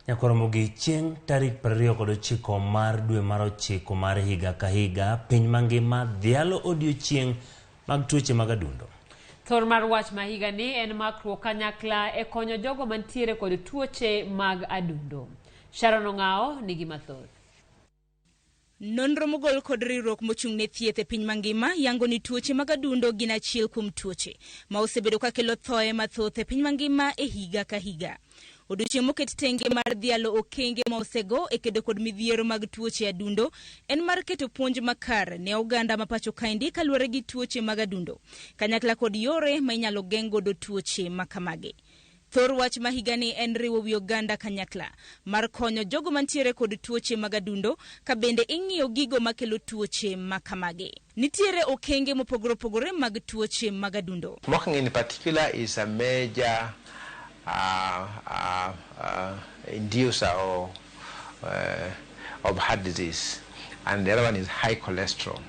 Nyaka Ramogi chieng' tarik 29 mar dwe mar ochiko mar higa ka higa, piny mangima dhialo odiochieng' mag tuoche mag adundo. Thor mar wach ma higani en makruok kanyakla e konyo jogo mantiere kod tuoche mag adundo. Sharon Ong'awo nigi mathoth. Nonro mogol kod riwruok mochung' ne thieth e piny mangima yango ni tuoche mag adundo gin achiel kuom tuoche ma osebedo ka kelo thoe mathoth e piny mangima e higa ka higa. Odiochieng' moket tenge mar dhialo okenge ma osego e kedo kod midhiero mag tuoche adundo en mar keto puonj makare ne oganda ma pacho kaendi kaluwore gi tuoche mag adundo kanyakla kod yore ma inyalo geng' godo tuoche ma kamagi. Thor wach ma higani en riwo wi oganda kanyakla mar konyo jogo mantiere kod tuoche mag adundo ka bende ing'iyo gigo makelo tuoche ma kamagi. Nitiere okenge mopogore opogore mag tuoche mag adundo. Smoking in particular is a major inducer or, of heart disease, and the other one is high cholesterol.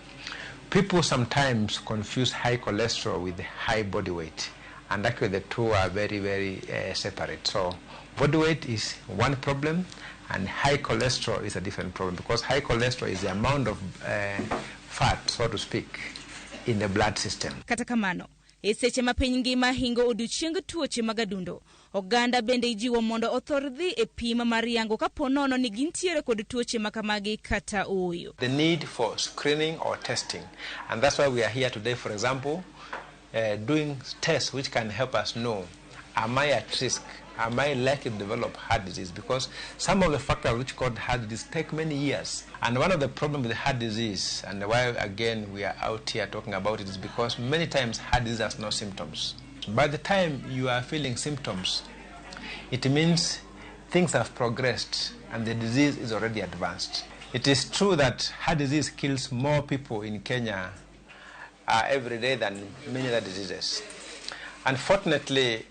People sometimes confuse high cholesterol with high body weight, and actually the two are very, very separate. So body weight is one problem, and high cholesterol is a different problem, because high cholesterol is the amount of fat, so to speak, in the blood system. Kata kamano, e seche ma piny ngima hingo odiochieng tuoche mag adundo, oganda bende ijiwo mondo othor dhi e pim mar yango kapo nono ni gintiere kod tuoche ma kamagi kata ooyo. The need for screening or testing, and that's why we are here today, for example, doing tests which can help us know, am I at risk? Am I likely to develop heart disease? Because some of the factors which cause heart disease take many years. And one of the problems with heart disease, and why again we are out here talking about it, is because many times heart disease has no symptoms. By the time you are feeling symptoms, it means things have progressed and the disease is already advanced. It is true that heart disease kills more people in Kenya every day than many other diseases. Unfortunately,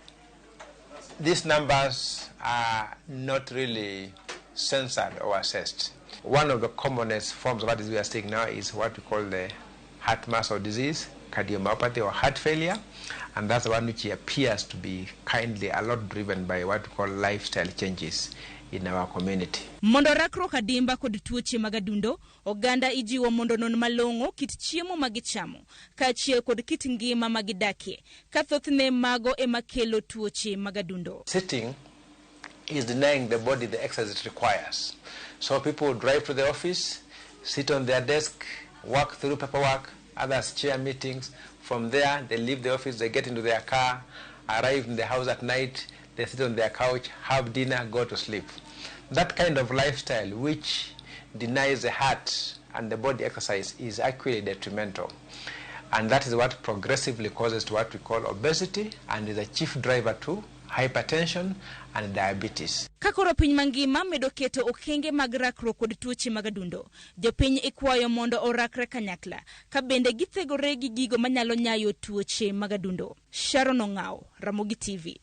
these numbers are not really censored or assessed. One of the commonest forms of heart disease we are seeing now is what we call the heart muscle disease, cardiomyopathy or heart failure, and that's the one which appears to be kindly a lot driven by what we call lifestyle changes in our community. Mondo rakruok adimba kod tuoche mag adundo, oganda ijiwo mondo non malong'o kit chiemo ma gichamo, kaachiel kod kit ngima ma gidakie, ka thothne mago ema kelo tuoche mag adundo. Sitting is denying the body the exercise it requires. So people drive to the office, sit on their desk, work through paperwork, others chair meetings. From there, they leave the office, they get into their car, arrive in the house at night, they sit on their couch, have dinner, go to sleep. That kind of lifestyle, which denies the heart and the body exercise, is actually detrimental. And that is what progressively causes to what we call obesity, and is a chief driver to hypertension and diabetes. Ka koro piny mangima medo keto okenge mag rakruok kod tuoche mag adundo, jopiny ikwayo mondo orakre kanyakla, ka bende githegore gi gigo manyalo nyayo tuoche mag adundo. Sharon Ong'awo, Ramogi TV.